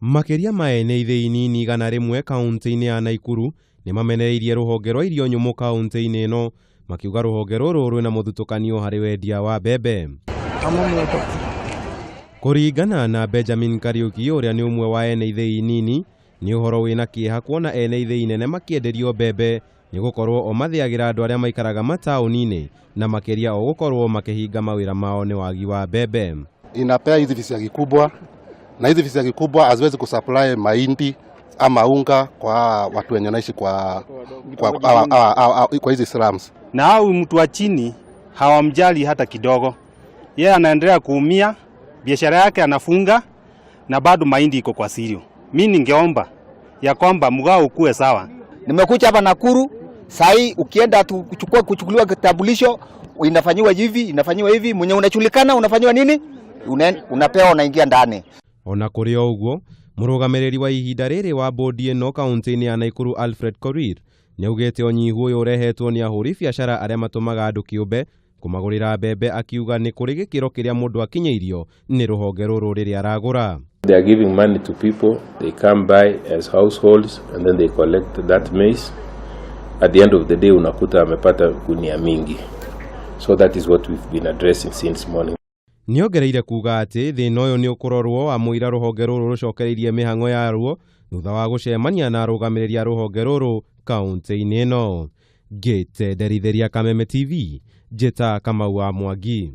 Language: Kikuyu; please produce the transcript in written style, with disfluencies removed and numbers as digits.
Makĩria ma ene ithĩi nini 100 kaunti-inĩ ya Naikuru nĩ mamenereirie rũhonge rwa irio nyũmũ kaunti-inĩ ĩno, makiuga rũhonge rũrũ rwĩna mũthutũkanio harĩ wendia wa mbembe. Kũringana na Benjamin Kariuki, ũrĩa nĩ ũmwe wa ene ithĩi nini, nĩ ũhoro wĩna kĩeha kuona ene ithĩi nene makĩenderio mbembe nĩ gũkorwo o mathĩagĩra andũ arĩa maikaraga mataũni-inĩ, na makĩria o gũkorwo makĩhinga mawĩra mao nĩ wagi wa mbembe. Inapea hizi visiagi kubwa, na hizi visiagi kubwa haziwezi kusupply mahindi ama unga kwa watu wenye wanaishi kwa hizi slums. Na au mtu wa chini hawamjali hata kidogo. Yeye anaendelea kuumia, biashara yake anafunga na bado mahindi iko kwa silo. Mi ningeomba ya kwamba mgao ukuwe sawa. Nimekuja hapa Nakuru sahi, ukienda tu kuchukua kuchukuliwa kitambulisho inafanyiwa hivi, inafanyiwa hivi, mwenye unajulikana unafanyiwa nini, unapewa, unaingia ndani. Ona kũrĩ o ũguo, mũrũgamĩrĩri wa ihinda rĩrĩ wa bodi ĩno kaunti-inĩ ya Naikuru, Alfred Korir, nĩaugĩte ũnyihu ũyũ ũrehetwo nĩ ahũri biacara arĩa matũmaga andũ kĩũmbe kũmagũrĩra mbembe, akiuga nĩ kũrĩ gĩkĩro kĩrĩa mũndũ akinyĩirio nĩ rũhonge rũrũ rĩrĩa aragũra. They are giving money to people, they come by as households and then they collect that maize. At the end of the day, unakuta amepata gunia mingi. So that is what we've been addressing since morning. Nĩongereire kuga atĩ thĩna ũyũ nĩ ũkũrorwo amũira rũhonge rũrũ rũcokereirie mĩhang'o yaruo thutha wa gũcemania na arũgamĩrĩri a rũhonge rũrũ kaunti-inĩ ĩno. Ngĩte nderithĩria Kameme TV, njĩta Kamau wa Mwangi.